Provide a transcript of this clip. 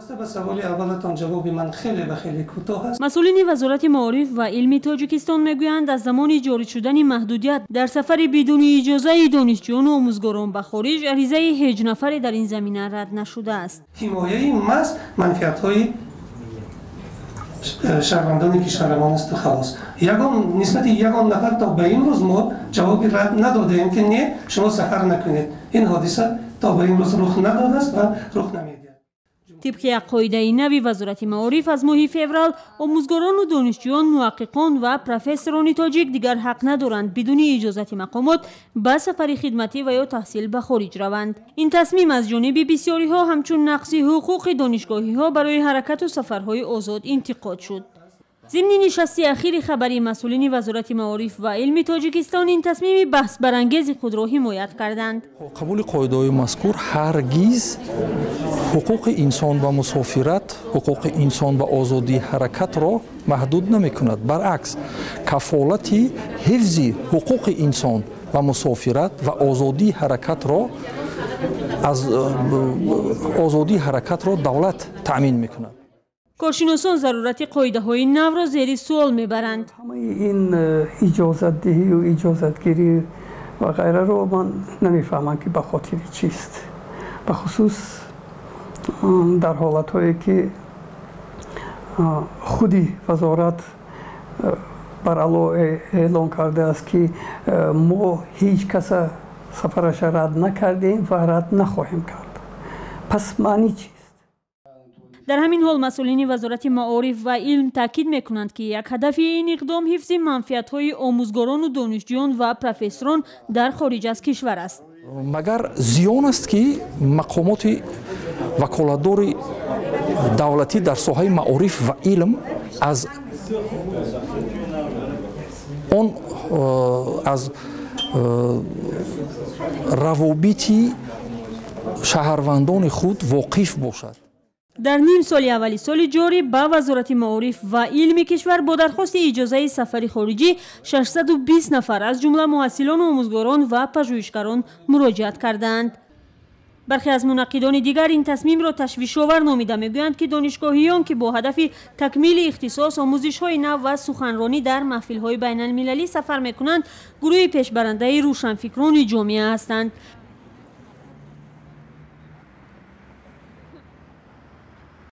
Вобаста ба саволи аввалатон ҷавоби ман хеле ва хеле кӯтоҳ аст. Масъулини Вазорати маориф ва илми Тоҷикистон мегӯянд, аз замони ҷорӣ шудани маҳдудият дар сафари бидуни иҷозаи донишҷӯёну омӯзгорон ба хориҷ, аризаи ҳеҷ нафаре дар ин замина рад нашудааст. Ҳимояи маҳз манфиатҳои шаҳрвандони кишварамон аст халос. Ягон нисбати ягон нафар то ба имрӯз мо ҷавоби рад надодаем, ки не, шумо сафар накунед. Ин ҳодиса то ба имрӯз рух надодааст ва рух намедиҳад. Тибқи як қоидаи нави Вазорати маориф, аз моҳи феврал омӯзгорону донишҷӯён, муҳаққиқон ва профессорони тоҷик дигар ҳақ надоранд бидуни иҷозати мақомот ба сафари хидматӣ ва ё таҳсил ба хориҷ раванд. Ин тасмим аз ҷониби бисёриҳо ҳамчун нақси ҳуқуқи донишгоҳиҳо барои ҳаракату сафарҳои озод интиқод шуд. Зимни нишасти ахири хабари масъулини Вазорати маориф ва илми Тоҷикистон ин тасмими баҳсбарангези худро ҳимоят карданд. Қабули қоидаҳои мазкур ҳаргиз ҳуқуқи инсон ба мусофират, ҳуқуқи инсон ба озодии ҳаракатро маҳдуд намекунад. Баръакс, кафолати ҳифзи ҳуқуқи инсон ба мусофират ва озодии ҳаракатро аз озодии ҳаракатро давлат таъмин мекунад. Коршиносон зарурати қоидаҳои навро зери суол мебаранд. Ҳамаи ин иҷозатдиҳию иҷозатгирӣ ва ғайраро ман намефаҳмам, ки ба хотири чист, бахусус дар ҳолатҳое ки худи вазорат барало эълон кардааст, ки мо ҳеҷ каса сафараша рад накардем ва рад нахоҳем кард. Пас маъни чист? Дар ҳамин ҳол масъулини Вазорати маориф ва илм таъкид мекунанд, ки як ҳадафи ин иқдом ҳифзи манфиатҳои омӯзгорону донишҷӯён ва профессорон дар хориҷ аз кишвар аст. Магар зиён аст, ки мақомоти ваколатдори давлатӣ дар соҳаи маориф ва илм аз он аз равобити шаҳрвандони худ воқиф бошад? Дар ним соли аввали соли ҷорӣ ба Вазорати маориф ва илми кишвар бо дархости иҷозаи сафари хориҷӣ 620 нафар, аз ҷумла муҳассилону омӯзгорон ва пажӯҳишгарон, муроҷиат кардаанд. Бархе аз мунаққидони дигар ин тасмимро ташвишовар номида мегӯянд, ки донишгоҳиён, ки бо ҳадафи такмили ихтисос, омӯзишҳои нав ва суханронӣ дар маҳфилҳои байналмилалӣ сафар мекунанд, гурӯҳи пешбарандаи рӯшанфикрони ҷомеа ҳастанд.